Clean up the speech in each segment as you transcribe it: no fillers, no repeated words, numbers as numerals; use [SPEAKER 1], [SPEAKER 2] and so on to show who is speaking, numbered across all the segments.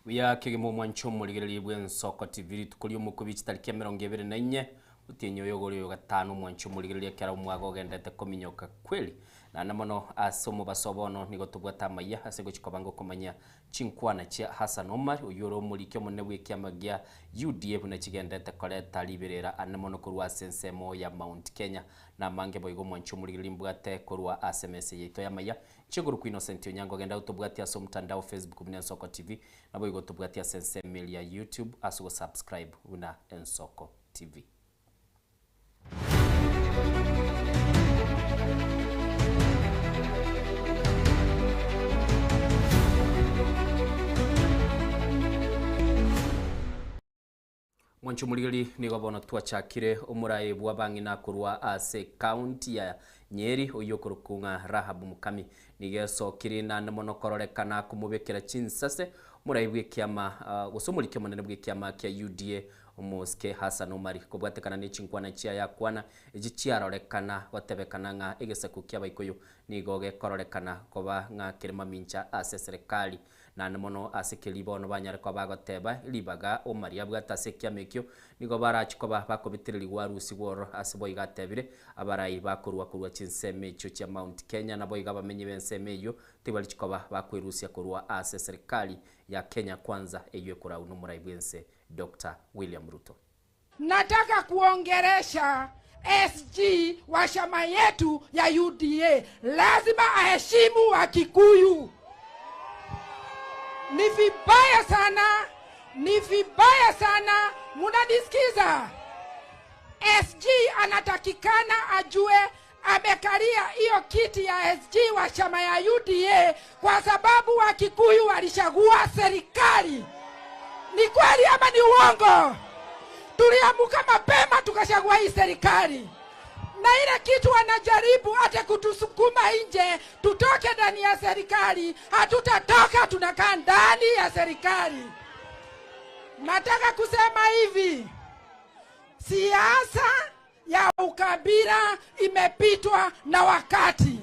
[SPEAKER 1] Buya kegima omwanche omorigereria bw'Ensoko TV rituko ri'omokubi chitariki 24 otienyi oyo ogore oyo gatano omwanche omorigereria ekero omwaga ogendete kominyoka kweri naende mono ase omobaso bono nigo tobwate amaiya ase gochia kobanga okomanya Chinkwana chia Hassan Omar, oyio ore omoriki omonene bw'ekiama gia UDA buna chigenderete koreta riberera anene mono korwa ase ensemo ya Mount Kenya. Namange boigo omwanchi omorigereria mbwate korwa ase emesa yaito y'amaiya. Chikorokwa Innocent Onyango genda otobwatie ase omotandao Facebook buna Ensoko TV, naboigo otobwatie ase ensemo eria ya YouTube ase ogosubscribe buna Ensoko TV. Mwanche omorigeri nigo bono twachakire omorae bw'abang'ina korwa ase ekaunti ya Nyeri oyio okorokwa ng'a Rahab Mukami. Nigo esokire naende mono kororekana komobekera chinsase omorae bw'ekiama gose omoriki omonene bw'ekiama kia UDA Omosike Hassan Omari kobwatekana ne chinkwana chiaye akwana echi chiarorekana gotebekana ng'a egesaku ki'Abaikoyo nigo gekororekana koba ng'a kere mamincha ase eserekari naende mono ase keria bono banyare koba bagoteba ribaga Omari abwate ase ekiama ekio nigo barachi koba bakobitererigwa arusigwe ororo ase boigo atebire abarai bakorwa korwa chinsemo echio chia Mount Kenya naboigo abamenyi b'ensemo eyio tibarichi koba bakwerusia korwa ase eserekari ya Kenya Kwanza eyio ekorau nomorai bw'ense Doctor William Ruto.
[SPEAKER 2] Nataka kuongeresha SG wa chama yetu ya UDA lazima aheshimu Wakikuyu. Ni vibaya sana, ni vibaya sana, munanisikiza? SG anatakikana ajue amekalia hiyo kiti ya SG wa chama ya UDA kwa sababu Wakikuyu walichagua serikali. Ni kweli ama ni uongo? Tuliamuka mapema tukachagua hii serikali, na ile kitu wanajaribu hata kutusukuma nje tutoke ndani ya serikali, hatutatoka, tunakaa ndani ya serikali. Nataka kusema hivi, siasa ya ukabila imepitwa na wakati,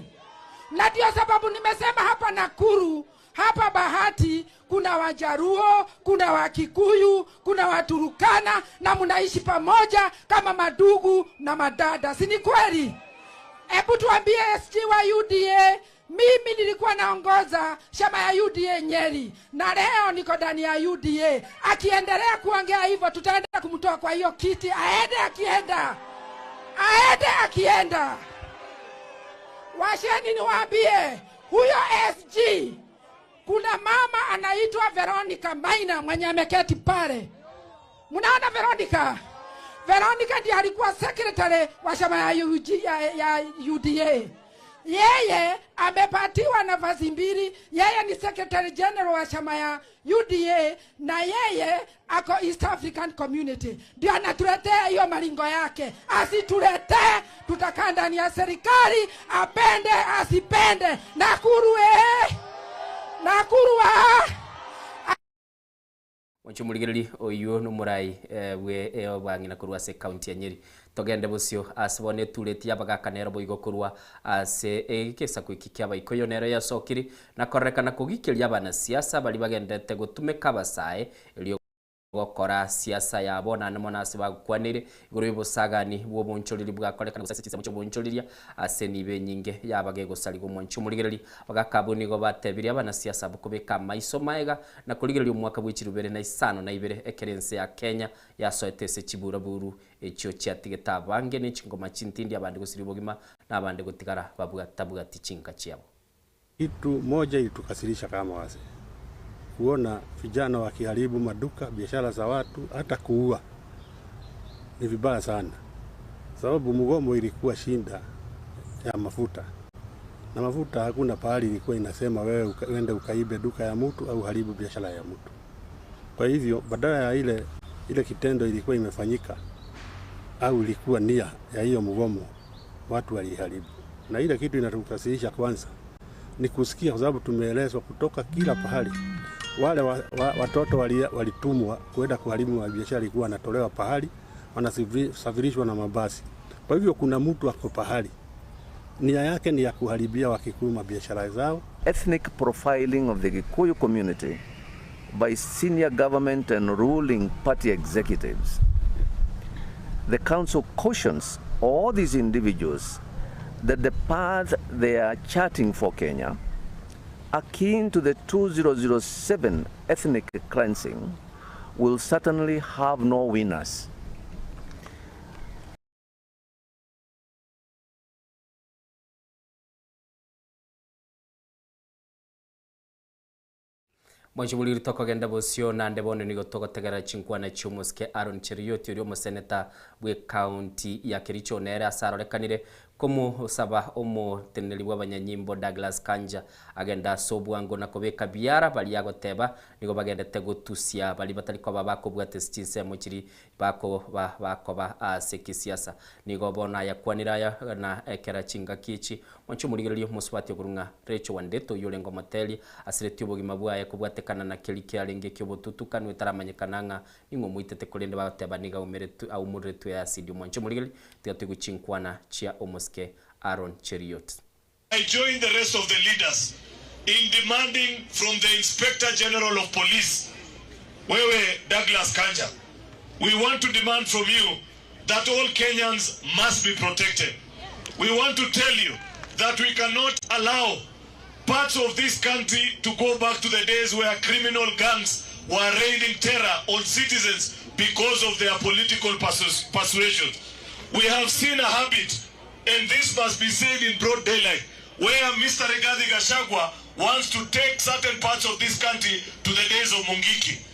[SPEAKER 2] na ndio sababu nimesema hapa Nakuru, hapa Bahati kuna Wajaruo, kuna Wakikuyu, kuna Waturukana na mnaishi pamoja kama madugu na madada, si ni kweli? Hebu tuambie SG wa UDA, mimi nilikuwa naongoza chama ya UDA Nyeri na leo niko ndani ya UDA. Akiendelea kuongea hivyo, tutaenda kumtoa kwa hiyo kiti, aende akienda, aende akienda. Washeni niwaambie, huyo SG, kuna mama anaitwa Veronica Maina mwenye ameketi pale. Mnaona Veronica? Veronica ndiye alikuwa secretary wa chama ya, UG, ya, ya UDA. Yeye amepatiwa nafasi mbili. Yeye ni secretary general wa chama ya UDA na yeye ako East African Community, ndio anatuletea hiyo maringo yake. Asituletee, tutakaa ndani ya serikali, apende asipende. Nakuru eh! Nakuru ah!
[SPEAKER 1] Mwanche omorigereria oyio nomorai bwe obwang'ina korwa ase ekaunti ya Nyeri. Togende bosio ase bono etureti y'abagaka nero boigo korwa ase egesaku eki ki'Abaikoyo nero yasokire na kororekana kogikeria abanasiasa baria bagenderete gotumeka abasae erio gokora siasa yabo naende mono ase bagokwaneire igoro y'obosagani bw'obonchoreri bwakorekana gose ase chinsemo chi'obonchoreria ase enibo enyinge yaba gegosarigwa. Omwanchi omorigereria abagaka abwo nigo batebirie abanasiasa abwo kobeka amaiso maega na korigereria omwaka bwe chirubere na isano na ibere ekero ense ya Kenya yasoete ase chiburaburu echio chiatigete abange ne chingoma chintindi abande gosiria obogima na abande gotigara babwatabwati chinka chiabo.
[SPEAKER 3] Kitu moja ilitukasirisha kama wazee, kuona vijana wakiharibu maduka, biashara za watu, hata kuua ni vibaya sana, sababu mgomo ilikuwa shinda ya mafuta na mafuta hakuna pahali ilikuwa inasema wewe uende ukaibe duka ya mtu au haribu biashara ya mtu. Kwa hivyo badala ya ile ile kitendo ilikuwa imefanyika au ilikuwa nia ya hiyo mgomo, watu waliharibu. Na ile kitu inatukasirisha kwanza ni kusikia, kwa sababu tumeelezwa kutoka kila pahali wale wa, wa, watoto walitumwa kwenda kuharibu biashara ilikuwa wanatolewa pahali wanasafirishwa na mabasi. Kwa hivyo kuna mtu ako pahali nia yake ni ya kuharibia Wakikuyu mabiashara zao.
[SPEAKER 4] Ethnic profiling of the Gikuyu community by senior government and ruling party executives. The council cautions all these individuals that the path they are charting for Kenya, akin to the 2007 ethnic cleansing, will certainly have no winners.
[SPEAKER 1] Mwanche boriri tokogenda bosio naende bono nigo togotegerera chinkwana chi'omosike Aaron Cheruiyot oria omoseneta bw'ecounty ya Kericho nere ase arorekanire komosaba omoteneneri bw'abanyanyimbo Douglas Kanja agende ase obwango na kobeka biara baria agoteba nigo bagendete gotusia baria batari koba bakobwatesi chinsemo chiria bakoba bakoba ase kisiasa. Nigo bono ayakwanire aya na ekera chingaki echi Mwanche omorigererie omosubati okorwa ng'a Rachel Wandeto oyio orenge omoteria, asiretie obogima bwaye kobwatekana na keria kiarenge eki'obotutukanu etaramanyekana ng'a ning'o omoitete korende bagoteba nigo aumeretwe aumureretwe easidi. Omwanche omorigererie, tiga toigwe chinkwana chia omosike Aaron Cheruiyot.
[SPEAKER 5] I join the rest of the leaders in demanding from the Inspector General of Police, wewe Douglas Kanja, we want to demand from you that all Kenyans must be protected. We want to tell you that we cannot allow parts of this country to go back to the days where criminal gangs were raining terror on citizens because of their political persuasions. We have seen a habit, and this must be said in broad daylight, where Mr. Rigathi Gachagua wants to take certain parts of this country to the days of Mungiki.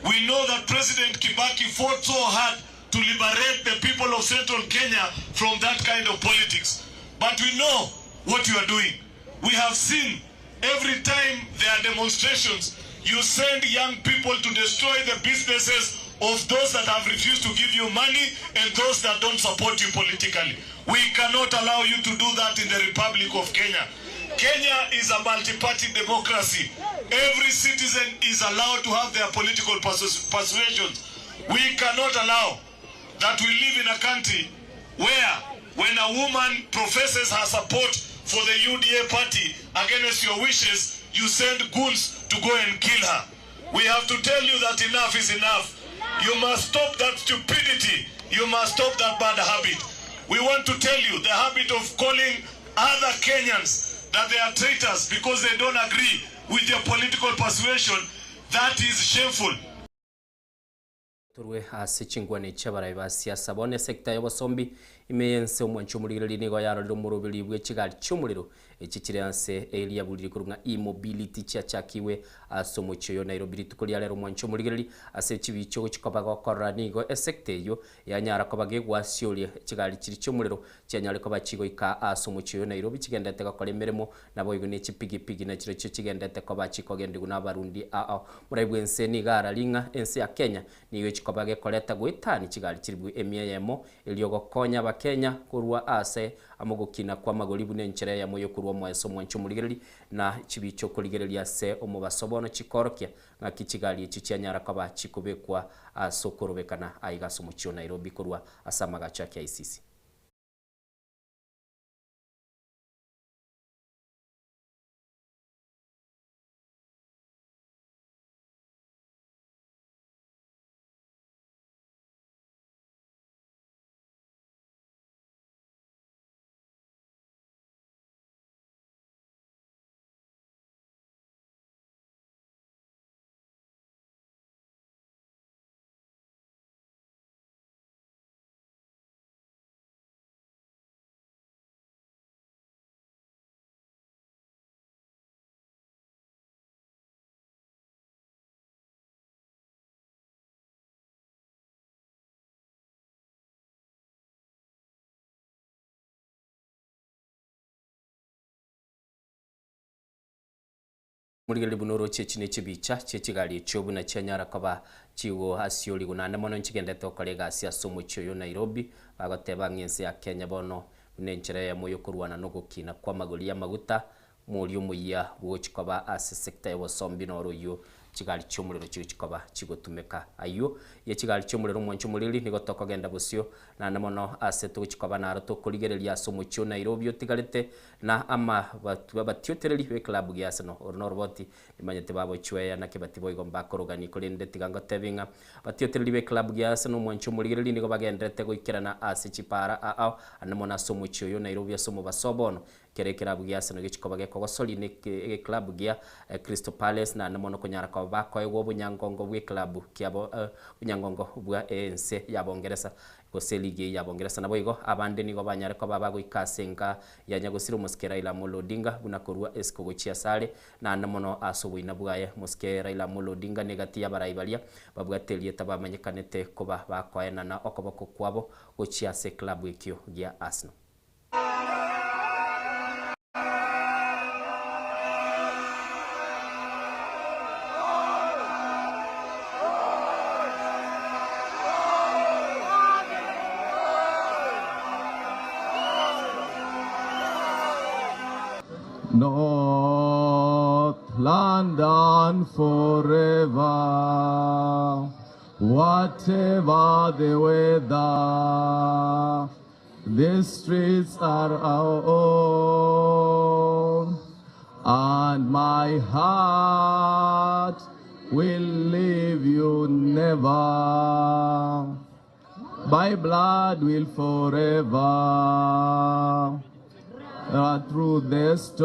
[SPEAKER 5] We know that President Kibaki fought so hard to liberate the people of central Kenya from that kind of politics. But we know what you are doing. We have seen every time there are demonstrations, you send young people to destroy the businesses of those that have refused to give you money and those that don't support you politically. We cannot allow you to do that in the Republic of Kenya. Kenya is a multi-party democracy. Every citizen is allowed to have their political persuasions. We cannot allow that we live in a country where when a woman professes her support for the UDA party against your wishes, you send goons to go and kill her. We have to tell you that enough is enough. You must stop that stupidity. You must stop that bad habit. We want to tell you the habit of calling other Kenyans that they are traitors because they don't agree with your political persuasion, that is shameful.
[SPEAKER 1] Torwe ase chingwana echi abarai ba siasa. Bono esecta y'obosombi ime y'ense omwancho omorigereria nigo yarorire omoroberi bwe chigari chi'omorero echi chire ase eria buriri korwa ng'a e-mobility chiachakigwe ase omochie oyo Nairobi rituko ria rero omwancho omorigereria ase chibicha ogochia koba gokorora nigo esecta eyio yanyara koba gegwasioria chigari chiria chi'omorero chianyare koba chigoika ase omochie oyo Nairobi chigendete gokora emeremo naboigo ne chipigipigi nachirochio chigendete koba chikogendigwa nabarundi ao. Morai bw'ense nigo ararie ng'a ense ya Kenya nigo echikoba gekoreta goetania chigari chilifu emia eyemo erio gokonya abakenya korwa ase amogokina kw'amagori buna enchera eyemo y'okorwa omoeso omwanche omorigereria na chibicha okorigereria ase omobaso bono chikorokia ng'aki chigari echi chianyara koba chikobekwa ase okorobekana aiga ase omochie o Nairobi korwa ase amagacho a KICC. Morigereria buna oroche echi ne chibicha chie chigari echio buna chianyara koba chigoasiorigwa naende mono nchigendete gokora egasi ase omochie oyo Nairobi, bagoteba ng'a ense ya Kenya bono buna enchera eyemo yokorwana nogokina kw'amagori y'amaguta, moria omoyia bwogochia koba ase sector y'obosombi noro oyio. chigari chi'omorero chigochia koba chigotumeka. Ayio ye chigari chi'omorero omwancho omoriri nigo tokogenda bosio naende mono ase togochia koba naro tokorigereria ase omochie o Nairobi otigarete na ama abatiotereri b'eclub gia Arsenal. Oro noroboti nimanyete babochweya naki bati boigo mbakorogani korende tiga ngotebi ng'a batiotereri b'eclub gia Arsenal omwancho omorigereri nigo bagendererete goikerana ase chipaara ao ande mono ase omochie oyo o Nairobi ase omobaso o bono Kera ekerabu gia Arsenal gechikoba gekogosoria ne egeklabu gia Crystal Palace naende mono konyara koba bakoegwa obonyangongo bw'eklabu kiabo obonyangongo bwa ense ya Bongeresa gose eligi eye ya Bongeresa. Naboigo abande nigo banyare koba bagoika ase enka ya nyagosira omosike Raila Amolo Odinga buna korwa esiko gochia asare naende mono ase oboina bwaye. Mosike Raila Amolo Odinga negati y'abarai baria babwate erieta bamanyekanete koba bakoenana okoboko kwabo gochia ase eklabu ekio gia Arsenal.
[SPEAKER 6] North London forever, whatever the weather. The streets are our own, and my heart will leave you never. My blood will forever run through the stone.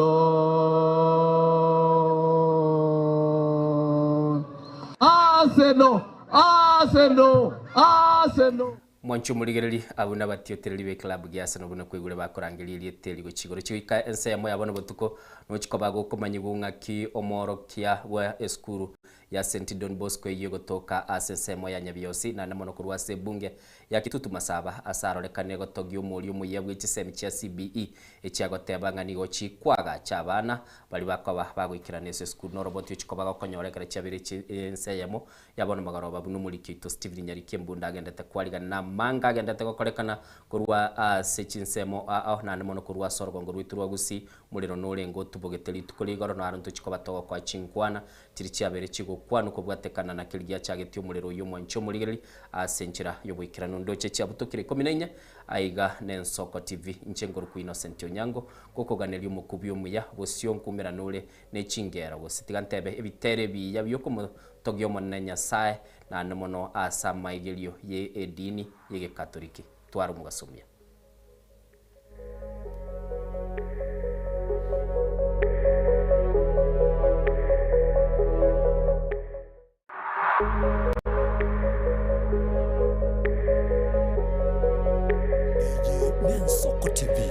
[SPEAKER 6] Arsenal, Arsenal, Arsenal.
[SPEAKER 1] Mwanche omorigererie abwo nabatiotereri b'eklabu gia Arsenal buna kwaigure bakorangeria erieta eri gochia igoro. Chigoika ensemo yabo nobotuko nochi koba gokomanyigwa ng'aki omoorokia bwa esukuru ya St Don Bosco eyio egotoka ase ensemo ya Nyabiosi naende mono korwa ase ebunge ya Kitutu Masaba ase arorekane gotogia omoria omoyia bwe chisemi chia CBE echiagoteba ng'a nigo chikwagacha abana baria bakoba bagoikerana ase esukuru noroboti ochia koba gokonyora ekero chiabeire ense eyemo Ya bono magoroba buna omoriki oito Stephen Nyariki Embunda agendete kwarigana namanga agendete gokorekana korwa ase chinsemo ao naende mono korwa ase orogongo rwaito rwa Gusii. Morero norenge otubogete rituko rigoro naro ntochi koba togokoa chinkwana chiri chiabeire chigokwanwa kobwatekana na keria giachagetie omorero oyio omwanche omorigereria ase enchera yoboikeranu. Ndoche chiabutokire ikomi na inye aiga nensoko TV. Inche nkorokwa Innocent Onyango gokoganeria omokubi omuya bosio nkumerane ore ne chingero gose tiga ntebe ebitere ebiya biokomotogia Omonene Nyasae, naende mono ase amaigerio ye edini y'Egekatoliki. Twara omogaso omuya.
[SPEAKER 7] Eye n'Ensoko TV,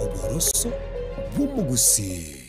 [SPEAKER 7] oboroso bw'omogusii.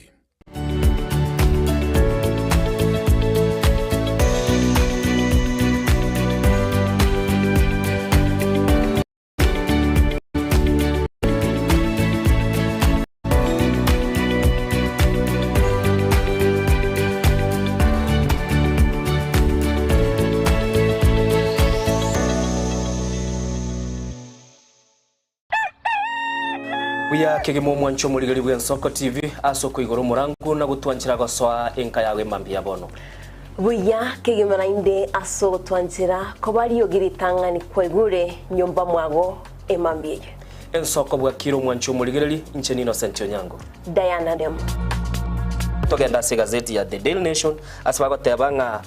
[SPEAKER 1] Buya kegima omwancho omorigeri bw'Ensoko TV ase okoigora omorangu na gotwanchera gosoa enka yago emambia ya bono.
[SPEAKER 8] Buya kegima naende ase ogotwanchera koba riogi ritang'ani kwaigure nyomba mwago emambia eye.
[SPEAKER 1] Ensoko bwakire omwancho omorigereri, inche n'Innocent Onyango.
[SPEAKER 8] Diana Demo.
[SPEAKER 1] Togende ase egazeti ya The Daily Nation ase bagoteba ng'a.